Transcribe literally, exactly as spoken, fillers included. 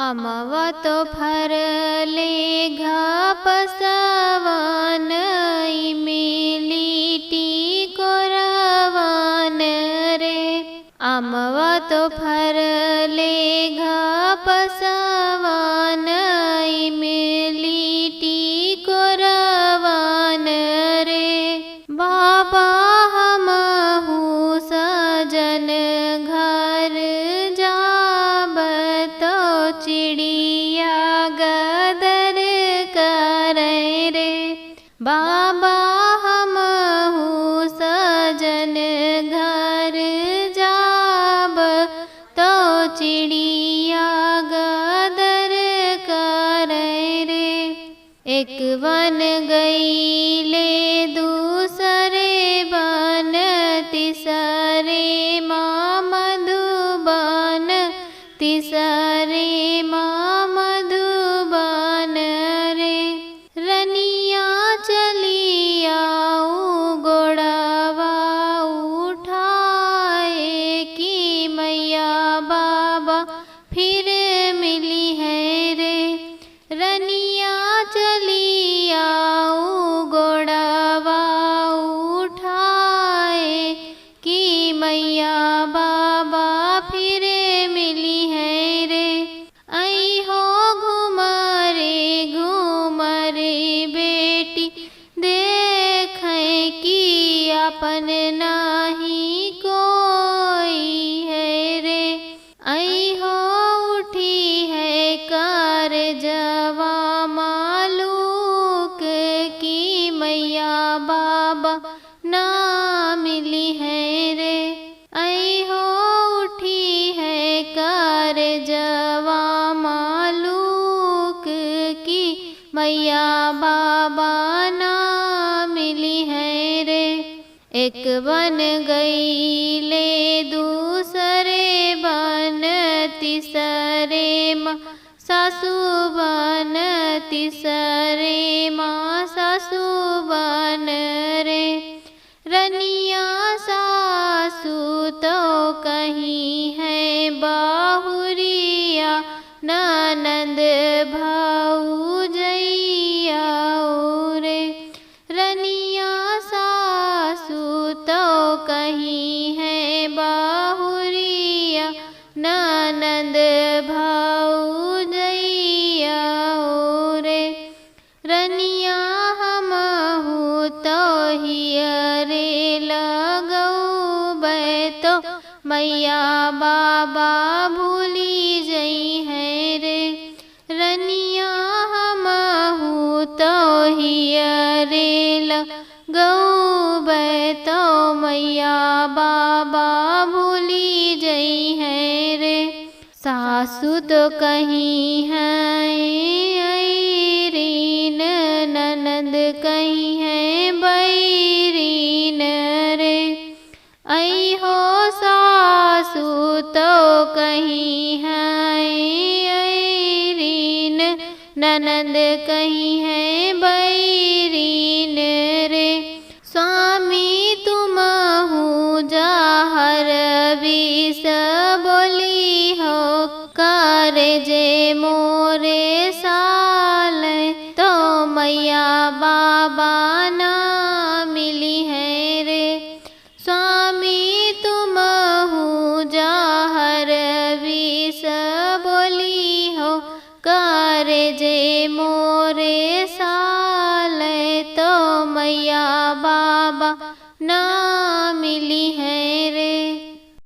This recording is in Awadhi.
अमवा तो फरले घापसवन, इमली टिकोरवन रे। अमवा तो फरले घापसवन, इमली टिकोरवन रे। बाबा हमहू सजन घर जाब तो चिड़िया गदर करै रे। बाबा हमहू सजन घर जाब तो चिड़िया गदर करै रे। एक वन गईले दूसरे बन, तीसरे मा मधुबन, तीसरे मा मधुबन रे। रनिया चली आऊ गोड़वा उठाए कि मैया बाबा फिर मिलिहैं रे। रनिया चली आऊ गोड़वा उठाए कि मैया बाबा फिर मिलिहैं रे। अइहो घुमरे घुमरे बेटी देखैं कि आपन नाहीं कोई है रे। अइहो उठिहैं करजवा मालूक कि मैया बाबा ना मिलिहैं रे। अइहो उठिहैं करजवा मालूक कि मैया बाबा ना मिलिहैं रे। एक बन गईले दूसरे बन, तीसरे मा सासू बन, तीसरे मा सासू बन रे। रनिया सासू तो कहिहैं बहुरिया, ननद भौजैया ओ रे। रनिया सासू तो कहिहैं बहुरिया, ननद भौजैया ओ रे। रनिया हमहू तो हियरे लगउबै तो मैया बाबा भूली जइहैं रे। रनिया हमहू तो हियरे लगउबै तो मैया बाबा भूली जइहैं रे। सासू तो कहिहैं अइरीन, ननद कहिहैं बैरीन रे। अइहो सासू तो कहिहैं अइरीन, ननद कहिहैं बैरीन रे। स्वामी तुमहू जहर विष बोलिहो, करजे मोरे सालै तो मैया बाबा ना मिलिहैं रे। स्वामी तुमहू जहर विष बोलिहो, करजे मोरे सालै तो मैया बाबा ना मिलिहैं रे।